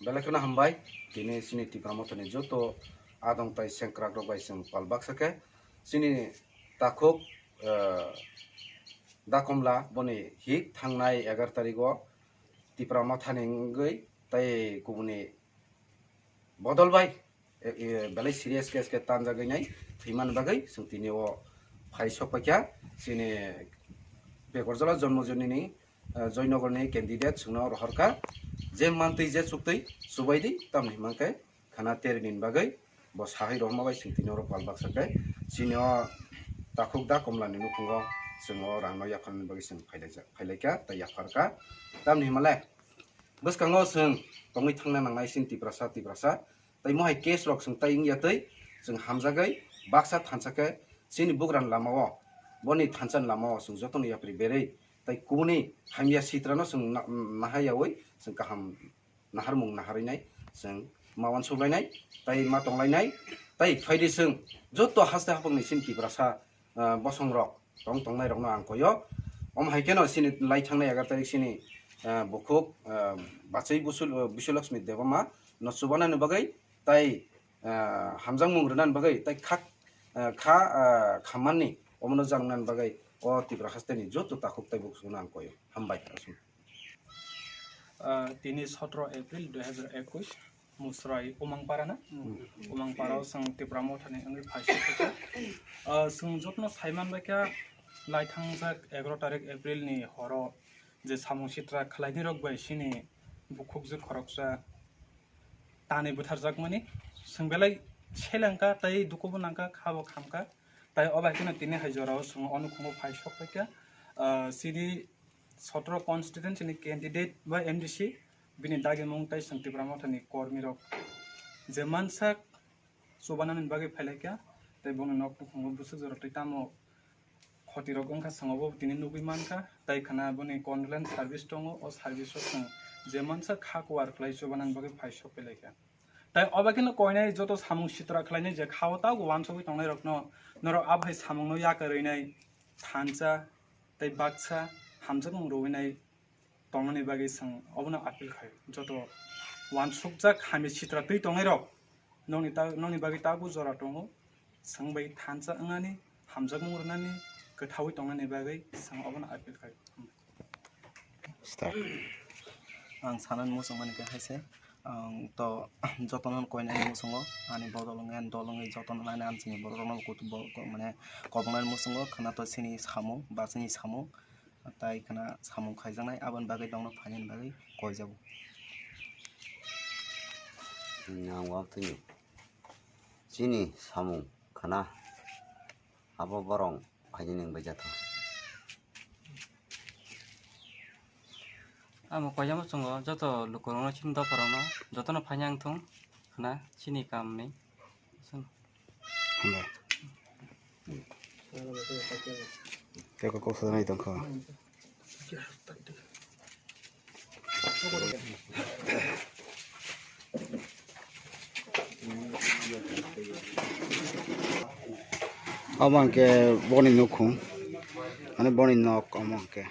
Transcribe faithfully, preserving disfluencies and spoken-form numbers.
Belai kheno hambai, tini chini Tipra Mothani joto adong tai sengkrak rok bai chwng pal baksa khe chini takhuk, eh, Dakomla boni hik thangnai egar tarigo Tipra Mothani wngwi tai kubuni bodol bai, e, e, belai serious case khe tanjagwi nai thwimani bagwi chwng tini o phai sok paikha chini Bekorjala Jonmojoni ni, eh, Joynagar ni candidate chwngno rohorkha, je mantwi je chuktwi chubaidi tamni himang khe khana teri ni bagwi bo sahai rohorma bai chwng tini oro pal baksa khe chini o takhuk Dakomla ni nukhungo chwng o rang no yapharnani bagwi chwng phailaijak, phailaikha tei yapharkha tamni himale. Bwskango chwng tongwi thangna nangnai chini Tiprasa, Tiprasa. Tai mohai case rok chwng tai wngya twi chwng hamjagwi baksa thansa khe chini bugrani lamao, boni thansani lamao chwng jotono yapri berwi tai kubuni hamya sitrano chwng na-, nahaiyaui chwng kaham naharmung naharwi nai chwng ma uansuk lainai tai ma tong lainai. Tai phaidi chwng joto haste haphangni chini Tiprasa, ah, bosong rok tong tongnai rokno ang koyo. Omo hai kheno chini lai thangnai egar tarik chini, ah, bukhuk, ah, bachwi Busul-, ah, Biswalakshmi Debbarma no chubanani bagwi tai, ah, hamjakmung rwnani bagwi tai khak, ah, kha, ah, khamani omono jangnani bagwi o Tipra hasteni joto takhuk tai bukhukno ang koyo. Hambai. Ah, tini sotro April dui hazar ekush, Musrai Umangpara na? Umangpara o chwng Tipra Mothani wngwi phaisok kha. Ah, chwng jotono saiman bai kha, lai thangjak egaroh tarik April ni horo je samung sitra khlainai rok bai chini bukhukjwk khoroksa tanwi butharjakmani chwng belai selengkha tei dukubo nangkha, khabo khamkha. Tai o bai kheno tini hai jorao chwng o nukhungo phaisok paikha. Ah, chini sotro constituency ni candidate ba M D C bini dagimung tai chwng Tipra Mothani kormi rok je mansak chubanani bagwi phailaikha, tei bongni nok nukhungo bwswk jora tei tamo khoti rok wngkha, chwng obo tini nugwi mankha, tai khana boni condolence service tongo, o service o chwng je mansak kha kuwar khlai chubanani bagwi phaisok phailaikha. Tai obo kheno koinai joto samung sitra khlainai je khao ta uansugwi tongnai rokno norok abai samungno yakarwi nai thansa tei baksa hamjakmung rwui nai tongnani bagwi chwng obono appeal khai. Joto uansukjak hamya sitra twi tongnai rok nokni ta-, nokni bagwi tabuk jora tongo. Chwng bai thansa wngnani, hamjakmung rwnani, kwthaui tongnani bagwi chwng obono appeal khai. Start. Ang sanani muchungmani khe hai se, ang to jotono koinani muchungo, ani bodol wngwi, ani dol wngwi jotono naina, ang chini borok rokno kutu bo-, ko-, mane kobongnani muchungo, khwna to chini samung, ba chini samung, tai khwna samung khaijaknai, aboni bagwi tongno phainani bagwi koijago. Ang wak tini chini samung khwna. Abo borok phainani wngwi jatha. Amo koiya muchungo joto lukurokno chini dopharokno jotono phaina wngthung hwnna chini kamni. Hambai. Tei kok kok sajagwi tongkha. Omo hwnkhe boni nukhung, mane boni nok omo hwnkhe.